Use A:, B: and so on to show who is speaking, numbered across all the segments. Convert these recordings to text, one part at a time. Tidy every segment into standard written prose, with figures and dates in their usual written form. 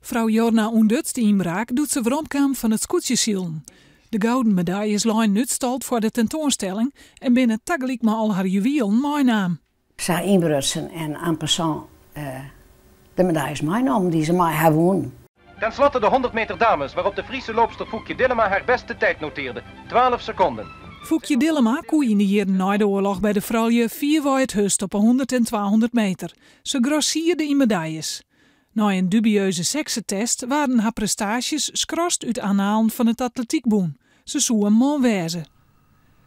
A: Frou Jorna ûntduts de ynbraak doe't se weromkaam fan it skûtsjesilen. De gouden medaljes leinen útstald foar de tentoanstelling en binne tagelyk mei al har juwielen meinaam.
B: Se ha ynbrutsen en en passant de medaljes meinommen dy't se mei har woenen.
C: Ten slotte de 100 meter dames, waarop de Friese loopster Foekje Dillema haar beste tijd noteerde, 12 seconden.
A: Foekje Dillema koe yn de jierren nei de oarloch by de froulju fierwei it hurdst op 'e 100 en 200 meter. Se grossierde yn medaljes. Nei in dubieuze seksetest waarden har prestaasjes skrast út annalen fan it atletykbûn. Se soe in man wêze.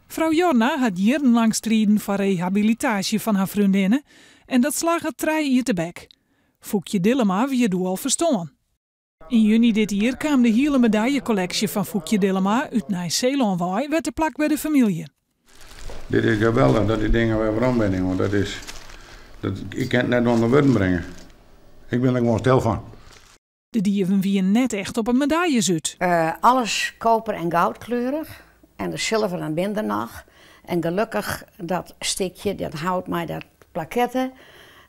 A: Frou Jorna hat jierrenlang striden foar rehabilitaasje fan har freondinne en dat slagge trije jier tebek. Foekje Dillema wie doe al ferstoarn. Yn juny dit jier kaam de hiele medaljekolleksje fan Foekje Dillema út Nij-Seelân wei wer te plak by de famylje.
D: Dit is geweldich dat dy dingen wer werom binne, want dat is, dat, ik kin it net ûnder wurden bringe. Ik bin der gewoan stil fan.
A: De dieven wienen net echt op 'e medaljes út.
B: Alles koper en goudkleurich en de silveren bin der noch. En gelokkich dat stikje, dat hout mei dat plakette,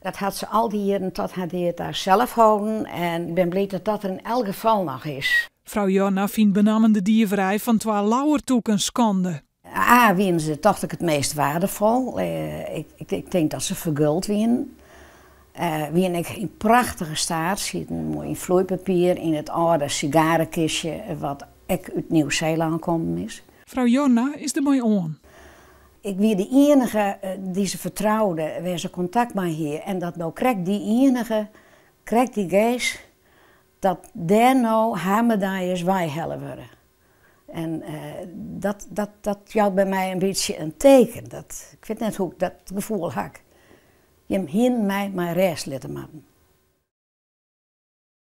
B: dat hat se al dy jierren tot har dea ta sels holden en ik bin bliid dat dat der yn elk gefal noch is.
A: Frou Jorna fynt benammen de dieverij fan twa lauwertûken skande.
B: A, wienen se tocht ik it meast waardefol. Ik tink dat se ferguld wienen. Wienen ek yn prachtige staat, sieten moai yn floeipapier yn it âlde sigarekistje wat ek út Nieuw-Seelân kommen is.
A: Frou Jorna is der mei oan.
B: Ik wie de ienige dy't se fertroude, wêr se kontakt mei hie en dat no krekt dy ienige, krekt dy Gees, dat dêr no har medaljes weihelle wurde. En dat, dat, dat jout by my in bytsje in teken. Dat, ik wit net hoe't ik dat gefoel ha. Jim hienen my mei rêst litte moatten.